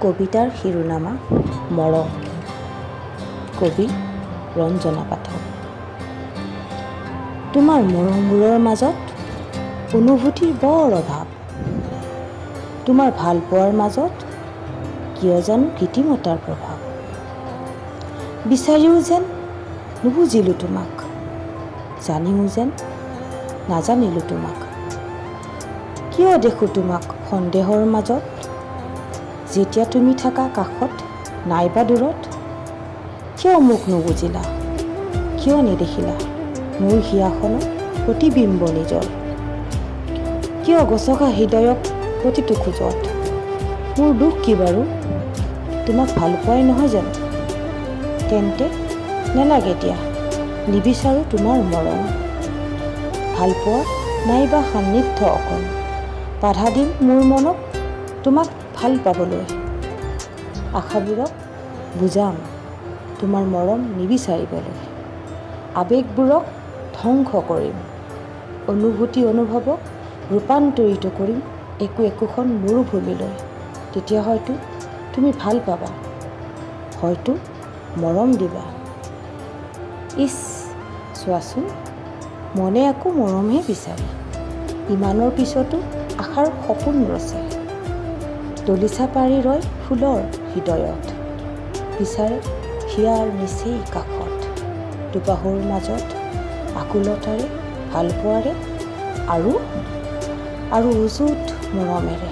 কবিতাৰ শিৰোনামা মৰম। কবি ৰঞ্জনা পাঠক। তোমাৰ মৰমবোৰৰ মাজত অনুভূতিৰ বৰ অভাৱ। তোমাৰ ভালপোৱাৰ মাজত কিয় জানো কৃত্ৰিমতাৰ প্ৰভাৱ। বিচাৰিও যেন নুবুজিলোঁ তোমাক, জানিও যেন নাজানিলোঁ তোমাক। কিয় দেখোঁ তোমাক সন্দেহৰ মাজত, যেতিয়া তুমি থাকা কাষত নাইবা দূৰত? কিয় মোক নুবুজিলা, কিয় নেদেখিলা মোৰ হিয়াখনত প্ৰতিবিম্ব নিজৰ? কিয় গচকা হৃদয়ক প্ৰতিটো খোজত? মোৰ দোষ কি বাৰু? তোমাক ভালপোৱাই নহয় জানো? তেন্তে নেলাগে দিয়া, নিবিচাৰোঁ তোমাৰ মৰম, ভালপোৱা নাইবা সান্নিধ্য অকণ। বাধা দিম মোৰ মনক তোমাক ভাল পাবলৈ, আশাবোৰক বুজাম তোমাৰ মৰম নিবিচাৰিবলৈ। আৱেগবোৰক ধ্বংস কৰিম, অনুভূতি অনুভৱক ৰূপান্তৰিত কৰিম একো একোখন মৰুভূমিলৈ। তেতিয়া হয়তো তুমি ভাল পাবা, হয়তো মৰম দিবা। ইছ, চোৱাচোন, মনে আকৌ মৰমহে বিচাৰে। ইমানৰ পিছতো আশাৰ সপোন ৰচে, দলিচা পাৰি ৰয় ফুলৰ হৃদয়ত, বিচাৰে হিয়াৰ নিচেই কাষত, দুবাহুৰ মাজত আকুলতাৰে, ভালপোৱাৰে আৰু আৰু অযুত মৰমেৰে।